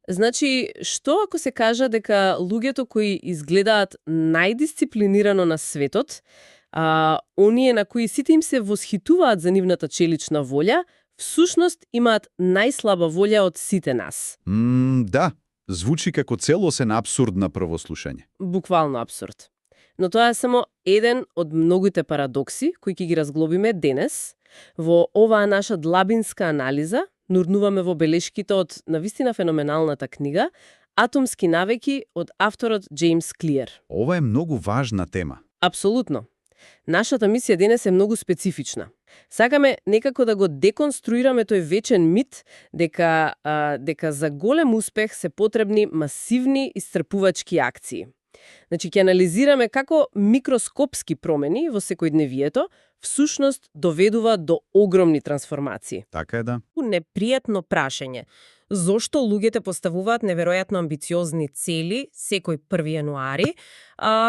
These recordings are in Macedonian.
Значи, што ако се кажа дека луѓето кои изгледаат најдисциплинирано на светот, оние на кои сите им се восхитуваат за нивната челична волја, всушност имаат најслаба волја од сите нас? Да, звучи како целосен абсурд на прво слушање. Буквално абсурд. Но тоа е само еден од многуте парадокси кои ќе ги разглобиме денес. Во оваа наша длабинска анализа нурнуваме во белешките од навистина феноменалната книга «Атомски навики» од авторот Джеймс Клиер. Ова е многу важна тема. Апсолутно. Нашата мисија денес е многу специфична. Сакаме некако да го деконструираме тој вечен мит дека за голем успех се потребни масивни исцрпувачки акции. Значи, ќе анализираме како микроскопски промени во секојдневието всушност доведува до огромни трансформации. Така е, да. Непријатно прашање. Зошто луѓето поставуваат неверојатно амбициозни цели секој 1 јануари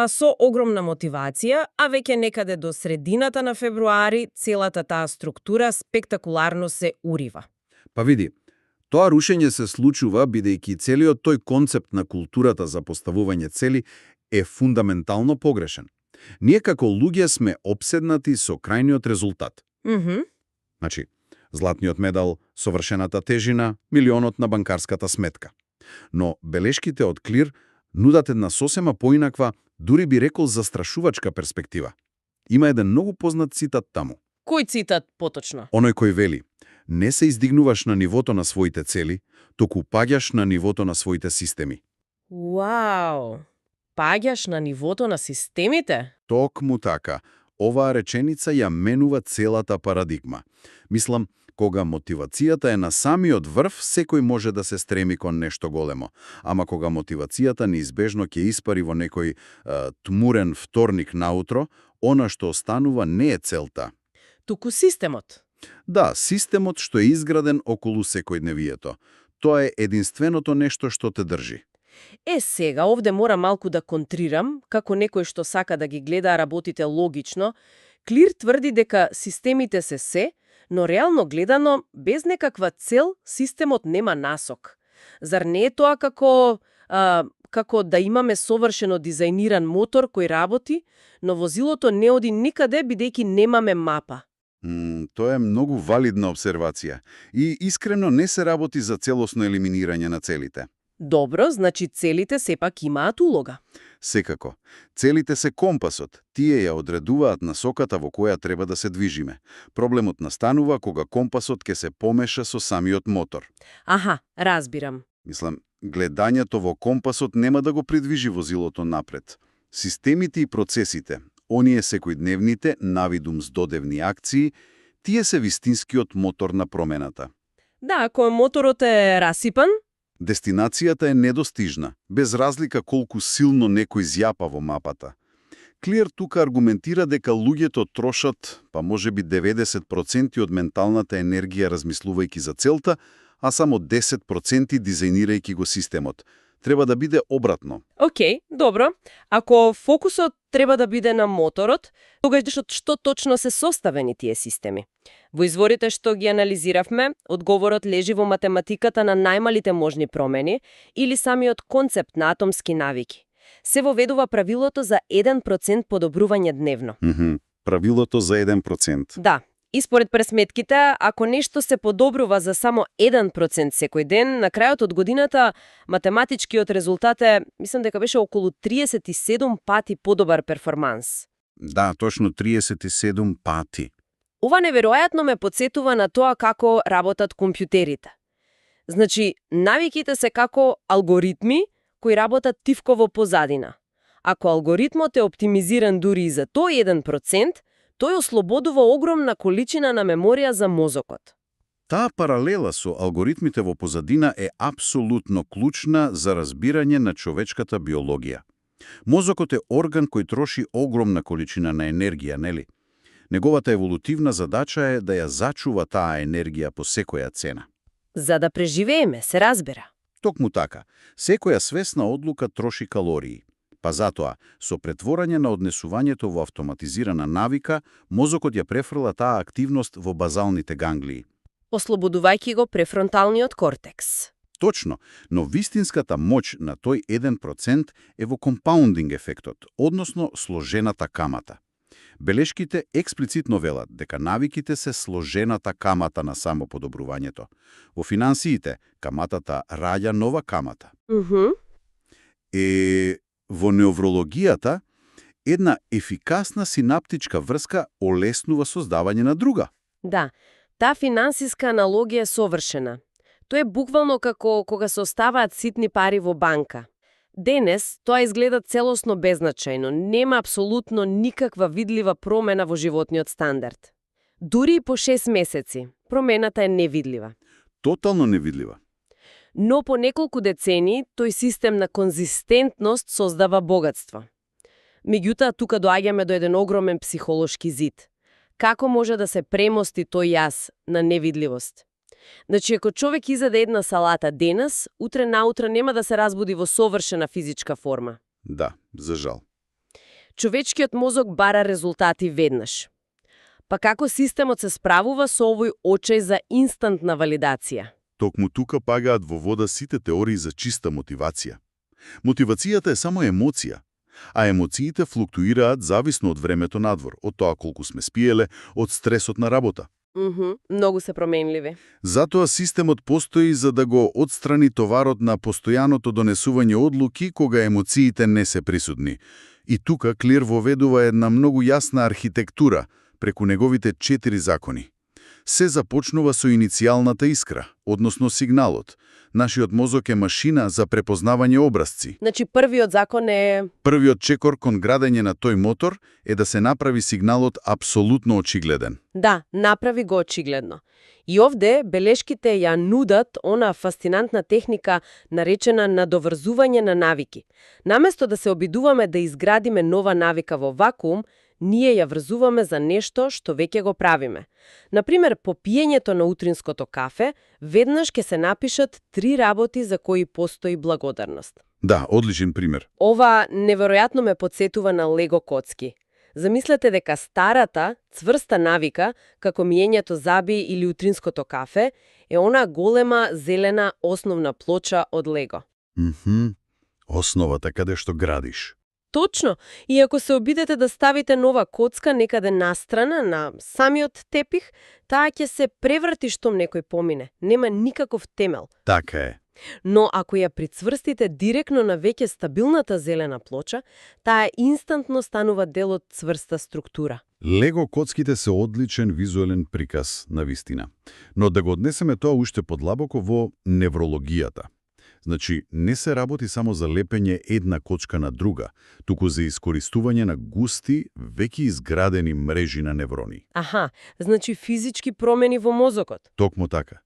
со огромна мотивација, а веќе некаде до средината на февруари целата таа структура спектакуларно се урива? Па види, тоа рушење се случува бидејќи целиот тој концепт на културата за поставување цели е фундаментално погрешен. Ние како луѓе сме обседнати со крајниот резултат. Значи, златниот медал, совршената тежина, милионот на банкарската сметка. Но белешките од Клир нудат една сосема поинаква, дури би рекол застрашувачка перспектива. Има еден многу познат цитат таму. Кој цитат поточно? Оној кој вели: не се издигнуваш на нивото на своите цели, току паѓаш на нивото на своите системи. Вау! Паѓаш на нивото на системите? Токму така. Оваа реченица ја менува целата парадигма. Мислам, кога мотивацијата е на самиот врв, секој може да се стреми кон нешто големо. Ама кога мотивацијата неизбежно ќе испари во некој тмурен вторник наутро, она што останува не е целта. Туку системот. Да, системот што е изграден околу секојдневието. Тоа е единственото нешто што те држи. Сега, овде мора малку да контрирам, како некој што сака да ги гледа работите логично. Клир тврди дека системите се, но реално гледано, без некаква цел, системот нема насок. Зар не е тоа како да имаме совршено дизајниран мотор кој работи, но возилото не оди никаде бидејќи немаме мапа? Тоа е многу валидна обсервација. И искрено не се работи за целосно елиминирање на целите. Добро, значи целите сепак имаат улога. Секако. Целите се компасот. Тие ја одредуваат насоката во која треба да се движиме. Проблемот настанува кога компасот ќе се помеша со самиот мотор. Аха, разбирам. Мислам, гледањето во компасот нема да го придвижи возилото напред. Системите и процесите, оние секојдневните, навидум здодевни акции, тие се вистинскиот мотор на промената. Да, ако моторот е расипан, дестинацијата е недостижна, без разлика колку силно некој зјапа во мапата. Клир тука аргументира дека луѓето трошат, па можеби 90% од менталната енергија размислувајќи за целта, а само 10% дизајнирајќи го системот. Треба да биде обратно. Океј, добро. Ако фокусот треба да биде на моторот, тогаш што точно се составени тие системи? Во изворите што ги анализиравме, одговорот лежи во математиката на најмалите можни промени или самиот концепт на атомски навики. Се воведува правилото за 1% подобрување дневно. Правилото за 1%. Да. И според пресметките, ако нешто се подобрува за само 1% секој ден, на крајот од годината математичкиот резултат е, мислам дека беше околу 37 пати подобар перформанс. Да, точно 37 пати. Ова неверојатно ме подсетува на тоа како работат компјутерите. Значи, навиките се како алгоритми кои работат тивко во позадина. Ако алгоритмот е оптимизиран дури и за тој 1%, тој ослободува огромна количина на меморија за мозокот. Таа паралела со алгоритмите во позадина е апсолутно клучна за разбирање на човечката биологија. Мозокот е орган кој троши огромна количина на енергија, нели? Неговата еволутивна задача е да ја зачува таа енергија по секоја цена. За да преживееме, се разбира. Токму така, секоја свесна одлука троши калории. Па затоа, со претворање на однесувањето во автоматизирана навика, мозокот ја префрла таа активност во базалните ганглии. Ослободувајќи го префронталниот кортекс. Точно, но вистинската моќ на тој 1% е во компаундинг ефектот, односно сложената камата. Белешките експлицитно велат дека навиките се сложената камата на самоподобрувањето. Во финансиите, каматата раѓа нова камата. Во неврологијата, една ефикасна синаптичка врска олеснува создавање на друга. Да, таа финансиска аналогија е совршена. Тоа е буквално како кога се оставаат ситни пари во банка. Денес тоа изгледа целосно беззначајно, нема апсолутно никаква видлива промена во животниот стандард. Дури и по 6 месеци, промената е невидлива. Тотално невидлива. Но по неколку децении тој систем на конзистентност создава богатство. Меѓутоа, тука доаѓаме до еден огромен психолошки зид. Како може да се премости тој јас на невидливост? Значи, ако човек изеде една салата денес, утре наутре нема да се разбуди во совршена физичка форма. Да, за жал. Човечкиот мозок бара резултати веднаш. Па како системот се справува со овој очај за инстантна валидација? Токму тука пагаат во вода сите теории за чиста мотивација. Мотивацијата е само емоција, а емоциите флуктуираат зависно од времето надвор, од тоа колку сме спиеле, од стресот на работа. Многу се променливи. Затоа системот постои за да го отстрани товарот на постојаното донесување одлуки кога емоциите не се присутни. И тука Клир воведува една многу јасна архитектура преку неговите 4 закони. Се започнува со иницијалната искра, односно сигналот. Нашиот мозок е машина за препознавање образци. Значи, првиот закон е... Првиот чекор кон градење на тој мотор е да се направи сигналот апсолутно очигледен. Да, направи го очигледно. И овде белешките ја нудат она фасцинантна техника наречена надоврзување на навики. Наместо да се обидуваме да изградиме нова навика во вакуум, ние ја врзуваме за нешто што веќе го правиме. Например, по пиењето на утринското кафе, веднаш ќе се напишат 3 работи за кои постои благодарност. Да, одличен пример. Ова неверојатно ме потсетува на лего коцки. Замислете дека старата, цврста навика, како миењето заби или утринското кафе, е она голема, зелена, основна плоча од лего. Основата каде што градиш. Точно. И ако се обидете да ставите нова коцка некаде настрана на самиот тепих, таа ќе се преврти штом некој помине. Нема никаков темел. Така е. Но ако ја прицврстите директно на веќе стабилната зелена плоча, таа инстантно станува дел од цврста структура. Лего коцките се одличен визуелен приказ на вистина. Но да го однесеме тоа уште подлабоко во неврологијата. Значи, не се работи само за лепење една кочка на друга, туку за искористување на густи, веќе изградени мрежи на неврони. Значи физички промени во мозокот. Токму така.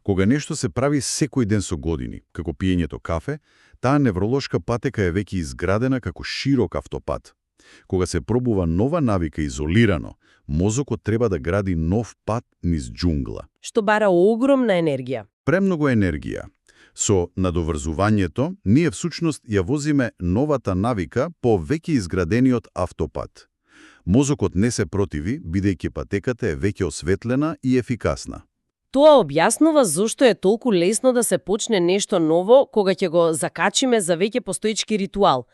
Кога нешто се прави секој ден со години, како пиењето кафе, таа невролошка патека е веќе изградена како широк автопат. Кога се пробува нова навика изолирано, мозокот треба да гради нов пат низ џунгла. Што бара огромна енергија. Премногу енергија. Со надоврзувањето, ние всушност ја возиме новата навика по веќе изградениот автопат. Мозокот не се противи, бидејќи патеката е веќе осветлена и ефикасна. Тоа објаснува зошто е толку лесно да се почне нешто ново кога ќе го закачиме за веќе постоички ритуал.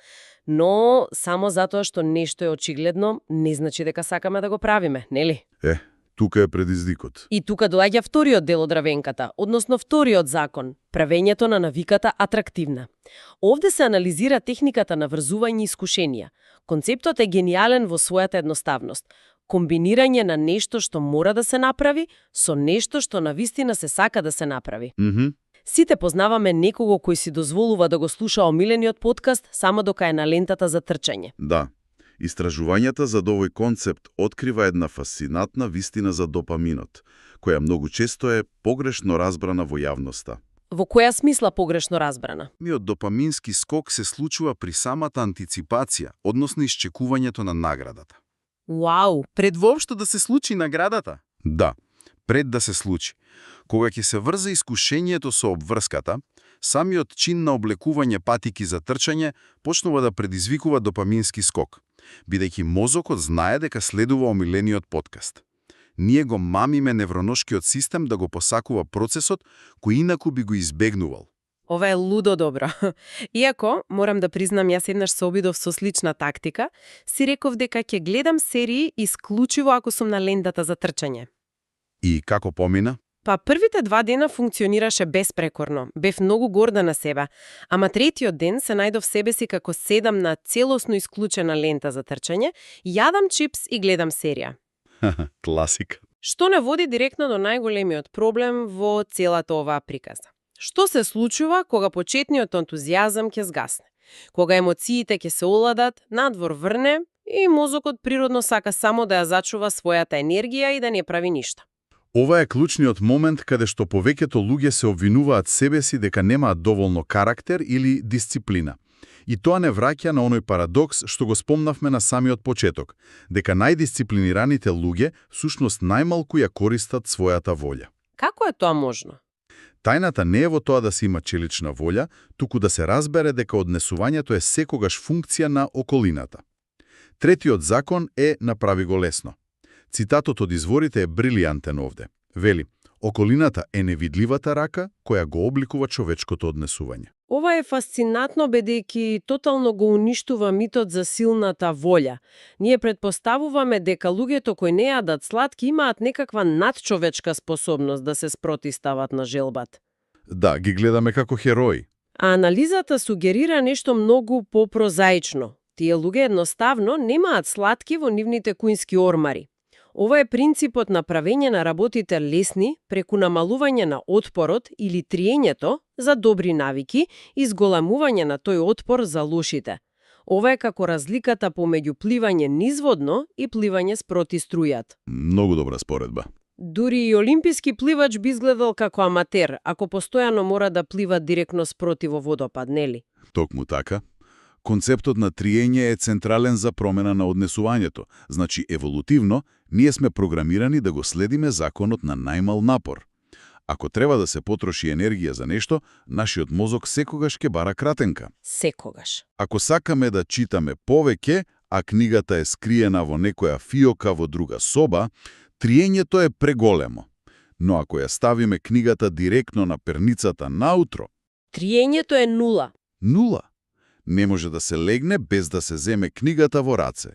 Но само затоа што нешто е очигледно, не значи дека сакаме да го правиме, нели? Тука е предизвикот. И тука доаѓа вториот дел од равенката, односно вториот закон, правењето на навиката атрактивна. Овде се анализира техниката на врзување и искушенија. Концептот е гениален во својата едноставност. Комбинирање на нешто што мора да се направи со нешто што навистина се сака да се направи. Сите познаваме некого кој си дозволува да го слуша омилениот подкаст само дока е на лентата за трчање. Да. Истражувањата за овој концепт открива една фасцинатна вистина за допаминот, која многу често е погрешно разбрана во јавноста. Во која смисла погрешно разбрана? Миот допамински скок се случува при самата антиципација, односно исчекувањето на наградата. Вау! Пред воопшто да се случи наградата? Да, пред да се случи. Кога ќе се врзе искушењето со обврската, самиот чин на облекување патики за трчање почнува да предизвикува допамински скок, бидејќи мозокот знае дека следува омилениот подкаст. Ние го мамиме невроношкиот систем да го посакува процесот кој инаку би го избегнувал. Ова е лудо добро. Иако, морам да признам, јас еднаш се обидов со слична тактика, си реков дека ќе гледам серии исклучиво ако сум на лентата за трчање. И како помина? Па првите 2 дена функционираше безпрекорно, бев многу горда на себе, ама третиот ден се најдов себе си како седам на целосно исклучена лента за трчање, јадам чипс и гледам серија. Класика. Што не води директно до најголемиот проблем во целата оваа приказна. Што се случува кога почетниот ентузијазам ќе згасне? Кога емоциите ќе се оладат, надвор врне и мозокот природно сака само да ја зачува својата енергија и да не прави ништо. Ова е клучниот момент каде што повеќето луѓе се обвинуваат себе си дека немаат доволно карактер или дисциплина. И тоа не враќа на оној парадокс што го спомнавме на самиот почеток, дека најдисциплинираните луѓе всушност најмалку ја користат својата волја. Како е тоа можно? Тајната не е во тоа да се има челична волја, туку да се разбере дека однесувањето е секогаш функција на околината. Третиот закон е направи го лесно. Цитатот од изворите е брилијантен овде. Вели, околината е невидливата рака која го обликува човечкото однесување. Ова е фасцинатно бидејќи тотално го уништува митот за силната волја. Ние претпоставуваме дека луѓето кои не јадат сладки имаат некаква надчовечка способност да се спротистават на желбат. Да, ги гледаме како херои. А анализата сугерира нешто многу попрозаично. Тие луѓе едноставно немаат сладки во нивните куински ормари. Ова е принципот на правење на работите лесни преку намалување на отпорот или триењето за добри навики и зголемување на тој отпор за лошите. Ова е како разликата помеѓу пливање низводно и пливање спроти струјат. Многу добра споредба. Дури и олимписки пливач би изгледал како аматер, ако постојано мора да плива директно спроти во водопад, нели? Токму така. Концептот на триење е централен за промена на однесувањето. Значи, еволутивно, ние сме програмирани да го следиме законот на најмал напор. Ако треба да се потроши енергија за нешто, нашиот мозок секогаш ќе бара кратенка. Секогаш. Ако сакаме да читаме повеќе, а книгата е скриена во некоја фиока во друга соба, триењето е преголемо. Но ако ја ставиме книгата директно на перницата наутро, Триењето е нула. нула. Не може да се легне без да се земе книгата во раце.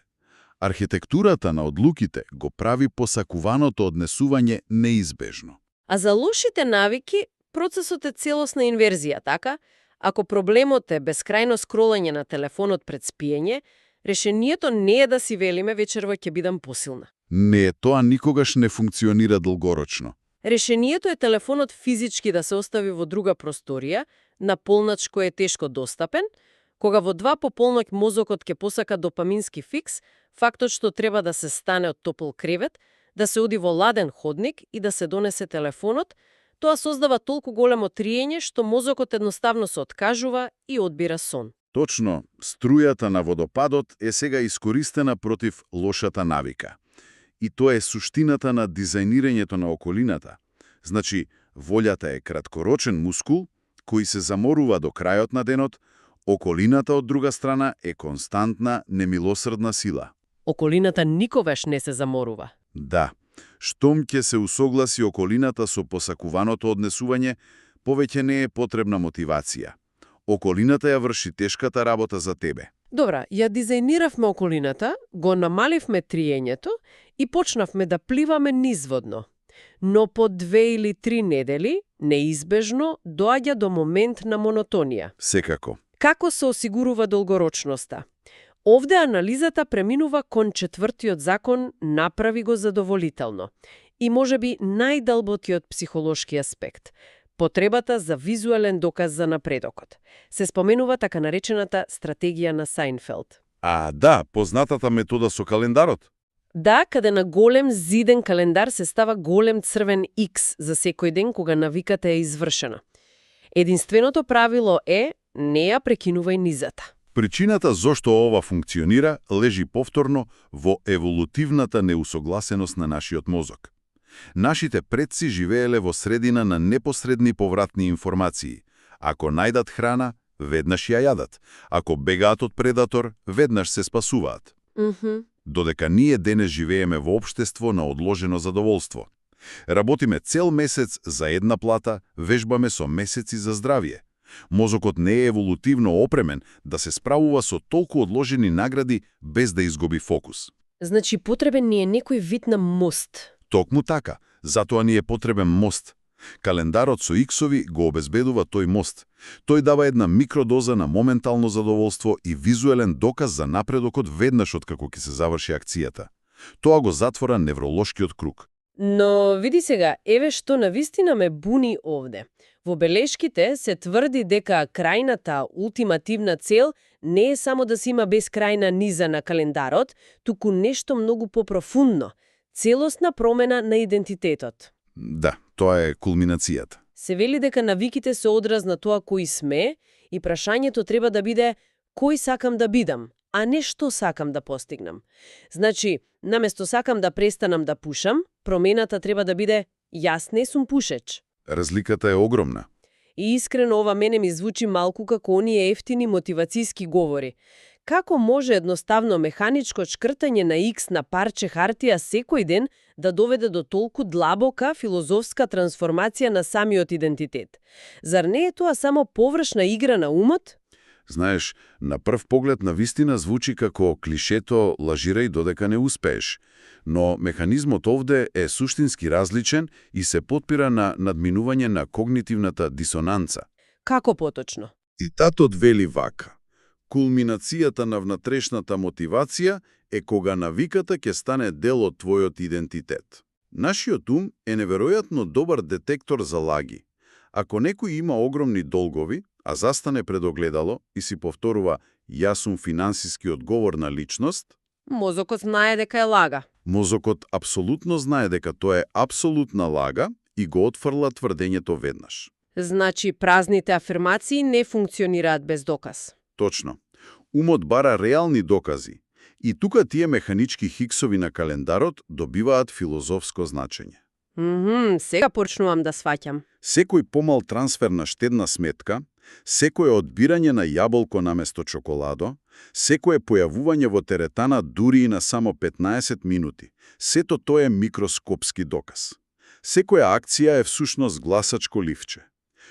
Архитектурата на одлуките го прави посакуваното однесување неизбежно. А за лошите навики, процесот е целосна инверзија, така? Ако проблемот е бескрајно скролање на телефонот пред спиење, решението не е да си велиме вечерва ќе бидам посилна. Не, тоа никогаш не функционира долгорочно. Решението е телефонот физички да се остави во друга просторија, на полнач кој е тешко достапен, кога во 2 по полноќ мозокот ќе посака допамински фикс, фактот што треба да се стане од топол кревет, да се оди во ладен ходник и да се донесе телефонот, тоа создава толку големо триење што мозокот едноставно се откажува и одбира сон. Точно, струјата на водопадот е сега искористена против лошата навика. И тоа е суштината на дизајнирањето на околината. Значи, волјата е краткорочен мускул, кој се заморува до крајот на денот, околината од друга страна е константна, немилосрдна сила. Околината никогаш не се заморува. Да, штом ќе се усогласи околината со посакуваното однесување, повеќе не е потребна мотивација. Околината ја врши тешката работа за тебе. Добра, ја дизајниравме околината, го намаливме триењето и почнавме да пливаме низводно. Но по 2 или 3 недели, неизбежно, доаѓа до момент на монотонија. Секако. Како се осигурува долгорочноста? Овде анализата преминува кон четвртиот закон направи го задоволително. И можеби најдалботиот психолошки аспект – потребата за визуелен доказ за напредокот. Се споменува така наречената стратегија на Сайнфелд. А, да, познатата метода со календарот. Да, каде на голем зиден календар се става голем црвен X за секој ден кога навиката е извршена. Единственото правило е не ја прекинувај низата. Причината зошто ова функционира лежи повторно во еволутивната неусогласеност на нашиот мозок. Нашите предци живееле во средина на непосредни повратни информации. Ако најдат храна, веднаш ја јадат. Ако бегаат од предатор, веднаш се спасуваат. Додека ние денес живееме во општество на одложено задоволство. Работиме цел месец за една плата, вежбаме со месеци за здравие. Мозокот не е еволутивно опремен да се справува со толку одложени награди без да изгуби фокус. Значи, потребен ни е некој вид на мост. Токму така, затоа ни е потребен мост. Календарот со иксови го обезбедува тој мост. Тој дава една микродоза на моментално задоволство и визуелен доказ за напредокот веднаш откако ќе се заврши акцијата. Тоа го затвора невролошкиот круг. Но види сега, еве што навистина ме буни овде. Во белешките се тврди дека крајната, ултимативна цел не е само да се има бескрајна низа на календарот, туку нешто многу попрофундно – целосна промена на идентитетот. Да, тоа е кулминацијата. Се вели дека навиките се одраз на тоа кои сме и прашањето треба да биде кој сакам да бидам, а не што сакам да постигнам. Значи, наместо сакам да престанам да пушам, промената треба да биде јас не сум пушеч. Разликата е огромна. И искрено ова мене ми звучи малку како оние ефтини мотивацијски говори. Како може едноставно механичко шкртање на X на парче хартија секој ден да доведе до толку длабока филозофска трансформација на самиот идентитет? Зар не е тоа само површна игра на умот? Знаеш, на прв поглед навистина звучи како клишето «лажирај додека не успееш», но механизмот овде е суштински различен и се потпира на надминување на когнитивната дисонанца. Како поточно? Цитатот вели вака: кулминацијата на внатрешната мотивација е кога навиката ќе стане дел од твојот идентитет. Нашиот ум е неверојатно добар детектор за лаги. Ако некој има огромни долгови, а застане пред огледало и си повторува «Јас сум финансиски одговорна личност», Мозокот знае дека е лага. мозокот апсолутно знае дека тоа е апсолутна лага и го отфрла тврдењето веднаш. Значи, празните афирмации не функционираат без доказ. Точно. Умот бара реални докази. И тука тие механички хиксови на календарот добиваат филозофско значење. Сега почнувам да сваќам. Секој помал трансфер на штедна сметка, секое одбирање на јаболко наместо чоколадо, секое појавување во теретана дури и на само 15 минути, сето тоа е микроскопски доказ. Секоја акција е всушност гласачко ливче.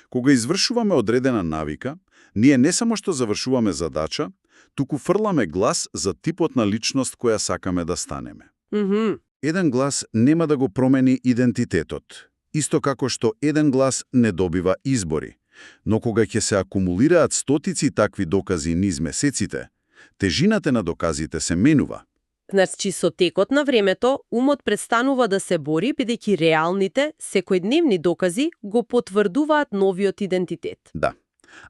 Кога извршуваме одредена навика, ние не само што завршуваме задача, туку фрламе глас за типот на личност која сакаме да станеме. Еден глас нема да го промени идентитетот, исто како што еден глас не добива избори. Но кога ќе се акумулираат стотици такви докази низ месеците, тежината на доказите се менува. Значи, со текот на времето, умот престанува да се бори, бидејќи реалните, секојдневни докази го потврдуваат новиот идентитет. Да,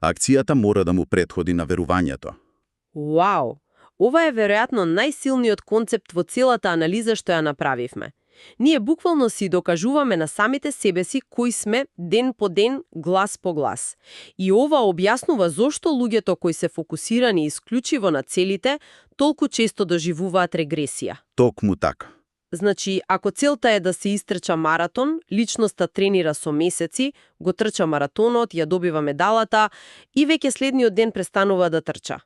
акцијата мора да му претходи на верувањето. Вау! Ова е веројатно најсилниот концепт во целата анализа што ја направивме. Ние буквално си докажуваме на самите себе си кои сме ден по ден, глас по глас. И ова објаснува зошто луѓето кои се фокусирани исклучиво на целите толку често доживуваат регресија. Токму така. Значи, ако целта е да се истрча маратон, личноста тренира со месеци, го трча маратонот, ја добива медалата и веќе следниот ден престанува да трча.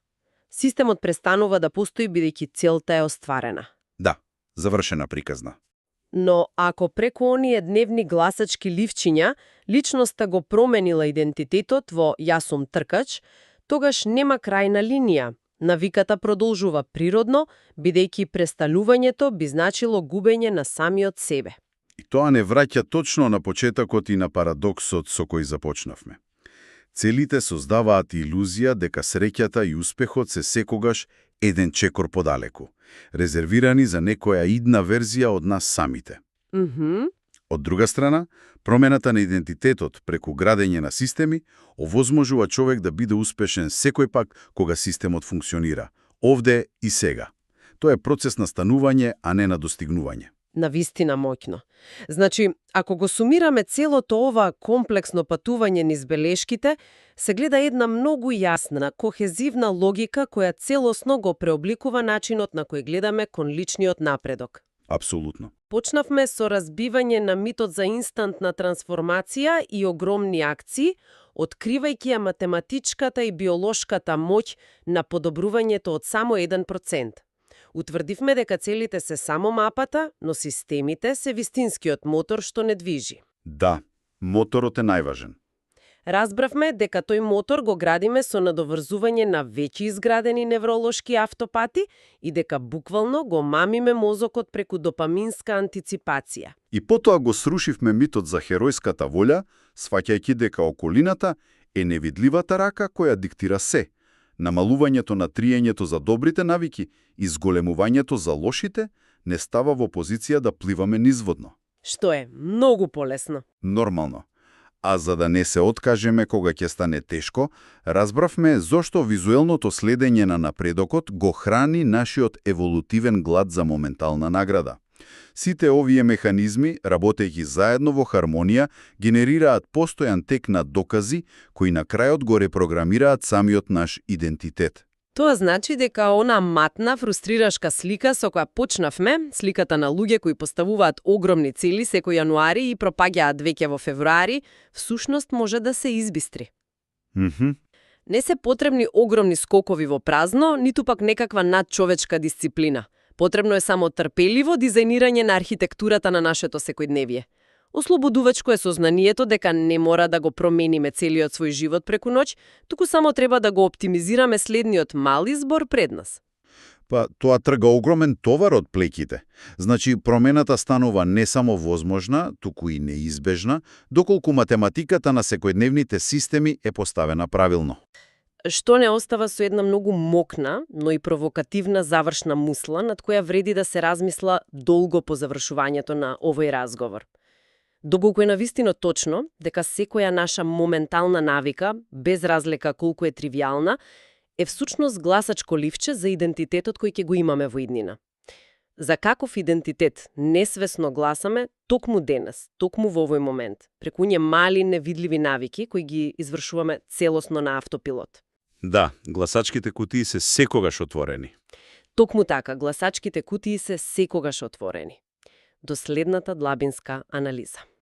Системот престанува да постои бидејќи целта е остварена. Да, завршена приказна. Но ако преку оние дневни гласачки ливчиња, личноста го променила идентитетот во «Јас сум тркач», тогаш нема крајна линија. Навиката продолжува природно, бидејќи престанувањето би значило губење на самиот себе. И тоа не враќа точно на почетокот и на парадоксот со кој започнавме. Целите создаваат илузија дека среќата и успехот се секогаш еден чекор подалеку, резервирани за некоја идна верзија од нас самите. Од друга страна, промената на идентитетот преку градење на системи овозможува човек да биде успешен секој пак кога системот функционира, овде и сега. Тоа е процес на станување, а не на достигнување. Навистина моќно. Значи, ако го сумираме целото ова комплексно патување низ белешките, се гледа една многу јасна, кохезивна логика која целосно го преобликува начинот на кој гледаме кон личниот напредок. Апсолутно. Почнавме со разбивање на митот за инстантна трансформација и огромни акции, откривајќи ја математичката и биолошката моќ на подобрувањето од само 1%. Утврдивме дека целите се само мапата, но системите се вистинскиот мотор што не движи. Да, моторот е најважен. Разбравме дека тој мотор го градиме со надоврзување на веќе изградени невролошки автопати и дека буквално го мамиме мозокот преку допаминска антиципација. И потоа го срушивме митот за херојската волја, сваќајќи дека околината е невидливата рака која диктира се. Намалувањето на триењето за добрите навики и зголемувањето за лошите не става во позиција да пливаме низводно. Што е многу полесно. Нормално. А за да не се откажеме кога ќе стане тешко, разбравме зошто визуелното следење на напредокот го храни нашиот еволутивен глад за моментална награда. Сите овие механизми, работејќи заедно во хармонија, генерираат постојан тек на докази, кои на крајот го репрограмираат самиот наш идентитет. Тоа значи дека она матна, фрустрирашка слика со која почнавме, сликата на луѓе кои поставуваат огромни цели секој јануари и пропаѓаат веќе во февруари, всушност може да се избистри. Не се потребни огромни скокови во празно, ниту пак некаква надчовечка дисциплина. Потребно е само трпеливо дизајнирање на архитектурата на нашето секојдневие. Ослободувачко е сознанието дека не мора да го промениме целиот свој живот преку ноќ, туку само треба да го оптимизираме следниот мал избор пред нас. Па тоа трга огромен товар од плеките. Значи, промената станува не само возможна, туку и неизбежна, доколку математиката на секојдневните системи е поставена правилно. Што не остава со една многу мокна, но и провокативна завршна мусла, над која вреди да се размисла долго по завршувањето на овој разговор. Доколку е навистина точно дека секоја наша моментална навика, без разлика колку е тривијална, е всушност гласачко ливче за идентитетот кој ќе го имаме во иднина. За каков идентитет несвесно гласаме токму денес, токму во овој момент, преку оние мали невидливи навики кои ги извршуваме целосно на автопилот. Да, гласачките кутии се секогаш отворени. Токму така, гласачките кутии се секогаш отворени. До следната длабинска анализа.